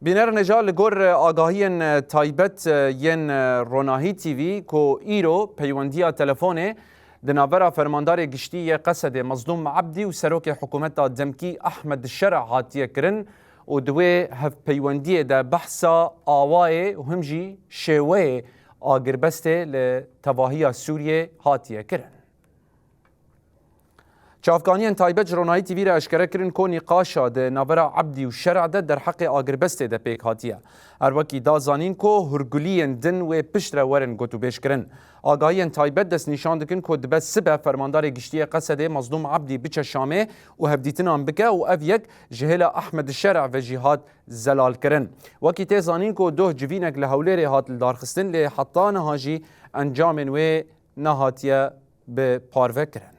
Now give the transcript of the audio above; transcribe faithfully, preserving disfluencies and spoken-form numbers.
Bîner nêja li gor agahiyên taybet yên Ronahî T V ku îro peywendiya telefonê di navbera fermandarê giştî yê Qesedê Mezlûm Ebdî û serokê hikûmeta demkî Ahmed Şer'a hatiye kirin û di wê hevpeywendiyê de behsa awayê û him jî şêweyê agirbestê li tevahiya Sûriyê hatiye kirin. Çavkaniyên taybet ji Ronahî T V re eşkere kirin ku nîqaşa di navbera Ebdî û Şer'a de derheqê agirbestê de pêk hatiye. Her wekî da zanîn ku hûrguliyên din wê piştre werin gotûbêj kirin. Agahiyên taybet destnîşan dikin ku dibe sibe fermandarê giştî yê Qesedê Mezlûm Ebdî biçe Şamê û hevdîtinan bike û ev yek ji hêla Ahmed Şer'a ve jî hat zelalkirin. Wekî tê zanîn ku doh civînek li Hewlêrê hat lidarxistin, lê heta niha jî encamên wê nehatiye bi parve kirin.